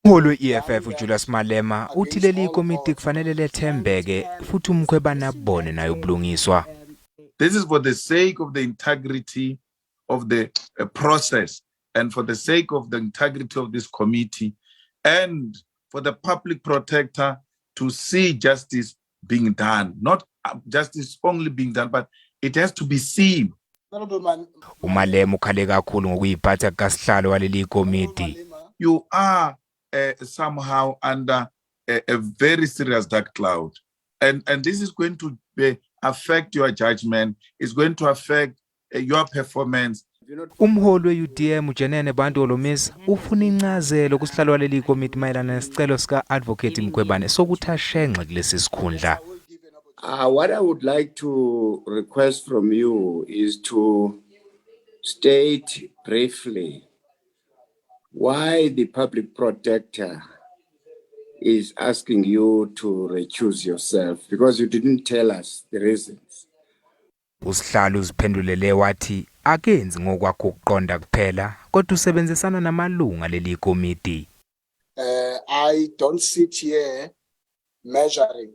Umholi we-EFF uJulius Malema uthi leli komiti kufanele lethembeke futhi uMkhwebane abone naye ubulungiswa. This is for the sake of the integrity of the process and for the sake of the integrity of this committee and for the public protector to see justice being done. Not justice only being done, but it has to be seen. UMalema ukhale kakhulu ngokuyiphatha kukasihlalo waleli komiti. You are somehow under a very serious dark cloud. And this is going to affect your judgment, it's going to affect your performance. Umholi we-UDM uJenene Bantu Holomisa ufuna incazelo kusihlalo waleli komiti mayelana nesicelo sika-Advocate Mkhwebane sokuthi ashenxe kulesi sikhundla. What I would like to request from you is to state briefly why the public protector is asking you to recuse yourself, because you didn't tell us the reasons. Usihlalo uziphendulele wathi akenzi ngokwakhe ukuqonda kuphela, kodwa usebenzisana namalunga leli komiti. I don't sit here measuring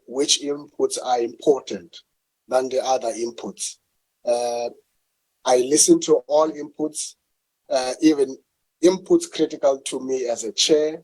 which inputs are important than the other inputs. I listen to all inputs, even inputs critical to me as a chair.